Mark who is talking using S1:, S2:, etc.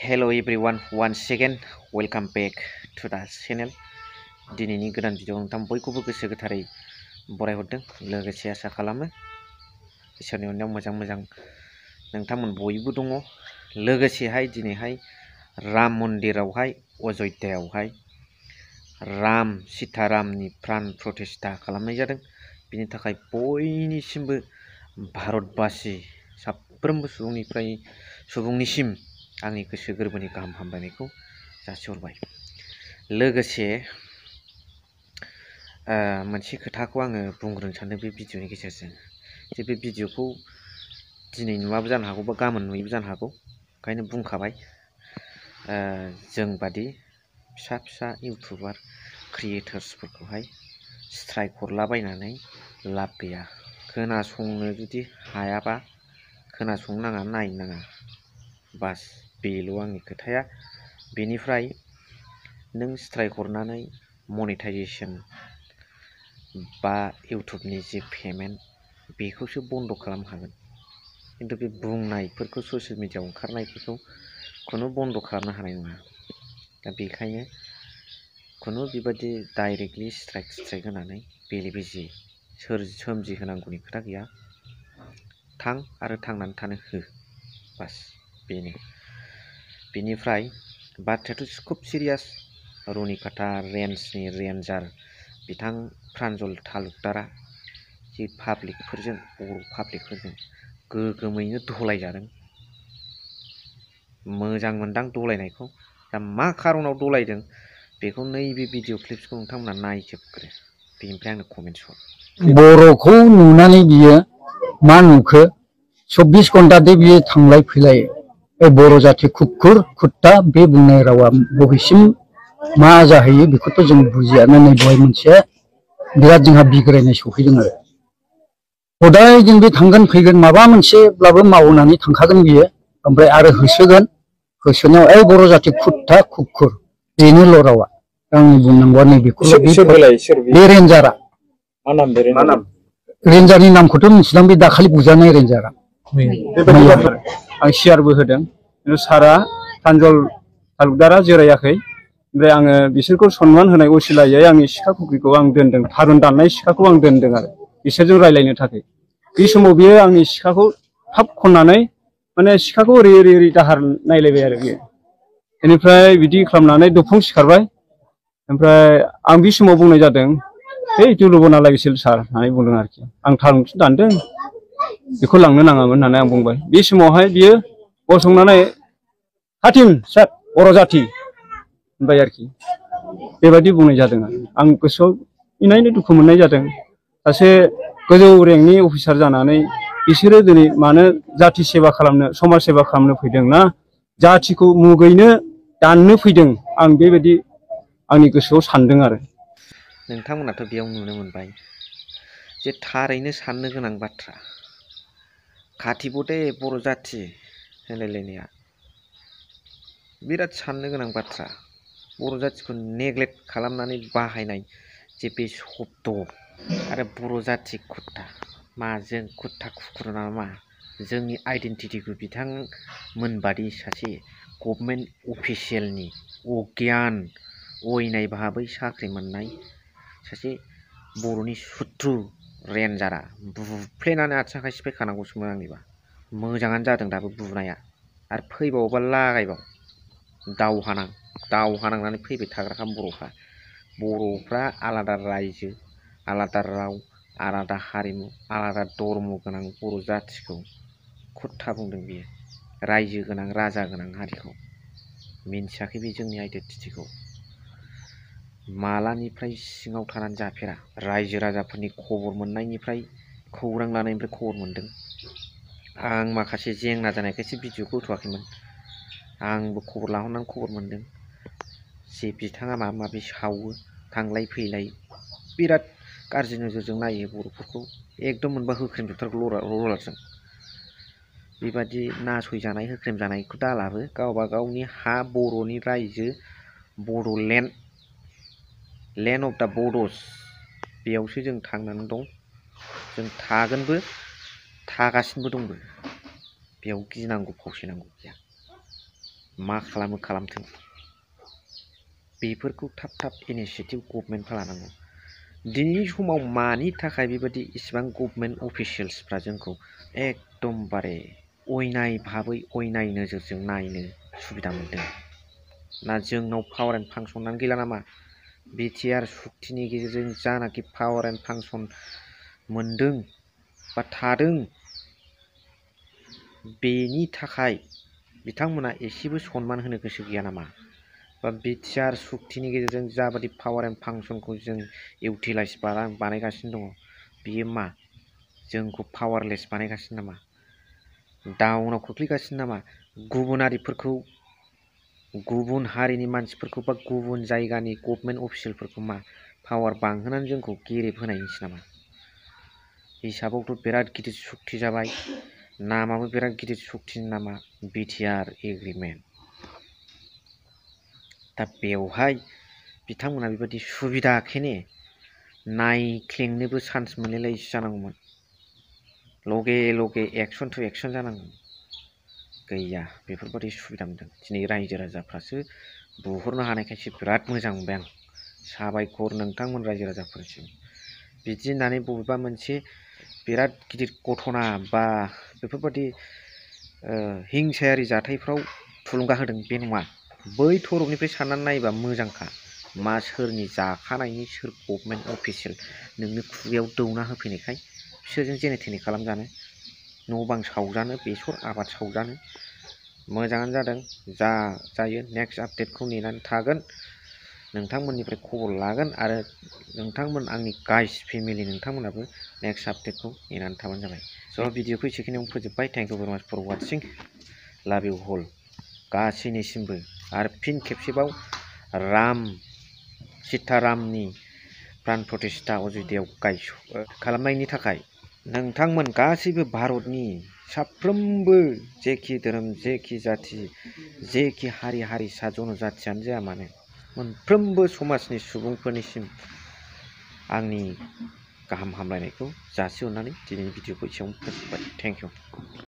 S1: Hello everyone, once again welcome back to the channel. दिनैनि गोदान video नोंथां बयखौबो गोसो गोथारै बरायहरदों लोगोसे आसा खालामो इसोरनि अननायाव मोजां नोंथांमोन बयबो दङ लोगोसेहाय दिनैहाय राम मन्दिरावहाय अयोध्यायावहाय राम सीतारामनि प्राण प्रतिष्ठा खालामनाय जादों बिनि थाखाय बयनिसिमबो भारतबासि साफ्रोमबो सुबुंनिसिम आंनि गोसो गोरबोनि गाहाम हामलायनायखौ जासिहरबाय लोगोसे मोनसे खोथाखौ आङो बुंग्रोनो सानदों बे भिडिअनि गेजेरजों जे बे भिडिअखौ दिनै नुवाबो जानो हागौ बा गाबोन नुयैबो जानो हागौ ओंखायनो बुंखाबाय जों बादि फिसा इउटुबार क्रिएटर्सफोरखौहाय स्ट्राइक हरलाबायनानै लाब गैया खोनासंनो जुदि हायाबा खोनासंनो नाङा नायनो नाङा बास बेल' आंनि खोथाया बेनिफ्राय नों स्ट्राइक हरनानै मनेटाइजेशन बा इउटुबनि जे पेमेन्ट बेखौसो बन्द खालामनो हागोन खिन्थु बे बुंनायफोरखौ ससियेल मिडियायाव ओंखारनायफोरखौ खुनु बन्द खालामनो हानाय नङा दा बेखायनो खुनु बेबायदि डाइरेक्टलि स्ट्राइक होनानै बेले बेजे सोमजिहोनांगौनि खोथा गैया थां आरो थांनानै थानो हो बास बेनो बेनिफ्राय बाथ्रायाथ' खुब सिरियास रुनिकाटा रेन्जनि रेन्जार बिथां प्रान्जल तालुकदारा जि पाब्लिकफोरजों बर' पाब्लिकफोरजों गोगोमैनो धलायजादों मोजां मोनदां धलायनायखौ दा मा खारनाव धलायदों बेखौ नैबे भिडिअ क्लिप्सखौ नोंथांमोना नायजोबग्रो बेनिफ्राय आंनो कमेन्ट हर
S2: बर'खौ नुनानै बियो मा नुखो 24 घन्टा दे बियो थांलाय फैलाय बर' जाथि खुख्खुर खुट्टा बे बुंनाय रावा बबेसिम मा जाहैयो बेखौथ' जों बुजियानो नै दहाय मोनसे बिराद जोंहा बिग्रायनाय सफैदों आरो हदाय जों बे थांगोन फैगोन माबा मोनसेब्लाबो मावनानै थांखागोन बियो ओमफ्राय आरो होसोनायाव बर' जाथि खुट्टा खुख्खुर बेनोल' रावा आंनि बुंनांगौआ नैबेखौल' बे रेन्जारा मा नाम रेन्जारनि नामखौथ' मिथिलां बे दाखालि बुजानाय रेन्जारा आं सियारबो होदों सारा प्रान्जल तालुकदारा जिरायाखै ओमफ्राय आङो बिसोरखौ सनमान होनाय असिलायै आंनि सिखा खुख्रिखौ आं दोनदों थारुन दाननाय सिखाखौ आं दोनदों आरो बिसोरजों रायलायनो थाखाय बे समाव बियो आंनि सिखाखौ थाब खननानै माने सिखाखौ ओरै दाहार नायलायबाय आरो बियो बेनिफ्राय बिदि खालामनानै दफं सिखारबाय ओमफ्राय आं बे समाव बुंनाय जादों है दुलुबना लागिसिल सार होननानै बुंदों आरोखि आं थारुनखौसो दानदों बेखौ लांनो नाङामोन होननानै आं बुंबाय बे समावहाय बियो गसंनानै हाथिम सार बर' जाथि होनबाय आरोखि बेबायदि बुंनाय जादों आं गोसोआव इनायनो दुखु मोननाय जादों सासे गोजौ रेंकनि अफिसार जानानै बिसोरो दिनै मानो जाथि सेबा खालामनो समाज सेबा खालामनो फैदों ना जाथिखौ मुगैनो दाननो फैदों आं बेबायदि आंनि गोसोआव सानदों आरो
S1: नोंथांमोनाथ' बेयाव नुनो मोनबाय जे थारैनो साननो गोनां बाथ्रा खाथिबदे बर' जाथि होनलायलायनाया बिराद साननो गोनां बाथ्रा बर' जाथिखौ नेग्लेक्ट खालामनानै बाहायनाय जे बे शब्द आरो बर' जाथि खुट्टा माजों खुट्टा खुख्रुर नामा जोंनि आइडेन्टिटिखौ बिथांमोनबादि सासे गभर्नमेन्ट अफिसियेलनि अगियान अयनाय भाबै साख्रि मोननाय सासे बर'नि सुथ्रु रेन्जारा बुफ्लेनानै आथिं आखाइ सिफायखानांगौसोमोन आंनिबा मोजाङानो जादों दाबो बुनाया आरो फैबावोबा लागायबाव दावहा नांनानै फैबाय थाग्राखा बर'फ्रा आलादा रायजो आलादा राव आलादा हारिमु आलादा धर्म गोनां बर' जाथिखौ खुट्टा बुंदों बियो रायजो गोनां राजा गोनां हारिखौ मिन्थियाखै बे जोंनि आइडेन्टिटिखौ मालानिफ्राय सिङाव थानानै जाफेरा रायजो राजाफोरनि खबर मोननायनिफ्राय खौरां लानायनिफ्राय खबर मोनदों आं माखासे जेंना जानायखायसो भिडिअखौ होथ'वाखैमोन आंबो खबर लाहरनानै खबर मोनदों जे बिथाङा माबा माबि सावो थांलाय फैलाय बिराद गाज्रि नोजोरजों नायो बर'फोरखौ एकदम मोनबा होख्रेमजोबथारगौ रलारजों बेबादि नासयजानाय होख्रेमजानायखौ दालाबो गावबा गावनि हा बर'नि रायजो Bodoland land of the Bodos बेयावसो जों थांनानै दं जों थागोनबो थागासिनोबो दंबो बेयाव गिनांगौ फावसायनांगौ गैया मा खालामो खालामथों बेफोरखौ थाब थाब इनिसियेटिभ गभर्नमेन्टफ्रा लानांगौ। दिनैनि समाव मानि थाखाय बेबायदि इसिबां गभर्नमेन्ट अफिसियेल्सफ्रा जोंखौ एकदमबारे अयनाय भाबै अयनाय नोजोरजों नायनो सुबिदा मोनदों ना जोंनाव पावार एन्ड फांसनानो गैला नामा? बिटिआर सुक्तिनि गेजेरजों जानाखि पावार एन्ड फांसन मोनदों बा थादों बेनि थाखाय बिथांमोना एसेबो सनमान होनो गोसो गैया नामा? बा बिटिआर सुक्तिनि गेजेरजों जाबादि पावार एन्ड फांसनखौ जों इउटिलाइज बानायगासिनो दङ बियो मा जोंखौ पावारलेस बानायगासिनो नामा? डाउनाव खोख्लैगासिनो नामा? गुबुनारिफोरखौ गुबुन हारिनि मानसिफोरखौ बा गुबुन जायगानि गभर्नमेन्ट अफिसियेलफोरखौ मा पावार बांहोनानै जोंखौ गेरेब होनायनिसो नामा? हिसाबावथ' बिराद गिदिर सुक्ति जाबाय, नामाबो बिराद गिदिर सुक्तिनि नामा बिटिआर एग्रिमेन्ट। दा बेवहाय बिथांमोना बेबायदि सुबिदाखेने नायख्लेंनोबो चान्स मोनलायलायिसो जानांगौमोन। लगे लगे एक्सन टु एक्सन जानांगौ। गैया बेफोरबायदि सुबिदा मोनदों। दिनै रायजो राजाफ्रासो बुहरनो हानायखायसो बिराद मोजां मोनबाय आं। साबायखर नोंथांमोन रायजो राजाफोरसिम। बिदि होननानै बबेबा मोनसे बिराद गिदिर घटना बा बेफोरबायदि हिंसायारि जाथायफ्राव थुलुंगा होदों बे नङा। बै थरफनिफ्राय साननानै नायोबा मोजांखा। मा सोरनि जाखानायनि सोर गभर्नमेन्ट अफिसियेल नोंनो खुगायाव दौना होफैनायखाय बिसोरजों जेने थेने खालामजानो, न' बां सावजानो, बेसर आबाद सावजानो। मोजाङानो जादों। जा जायो नेक्स्ट आपडेटखौ नेनानै थागोन। नोंथांमोननिफ्राय खबर लागोन आरो नोंथांमोन आंनि गाइस फेमिलि नोंथांमोनाबो नेक्स्ट आपडेटखौ नेनानै थाबानो जाबाय। स' भिडिअखौ एसेखिनियावनो फोजोबबाय। थेंक इउ भेरि माच फर वाचिं। लाभ इउ हल गासैनिसिमबो। आरो फिन खेबसेबाव सीतारामनि प्राण प्रतिष्ठा अय'ध्यायाव खालामनायनि थाखाय नोंथांमोन गासैबो भारतनि साफ्रोमबो जेखि धोरोम, जेखि जाथि, जेखि हारि हारिसा जनजाथियानो जाया मानो मोनफ्रोमबो समाजनि सुबुंफोरनिसिम आंनि गाहाम हामलायनायखौ जासिहरनानै दिनैनि भिडिअखौ एसेयावनो फोजोबबाय। Thank you.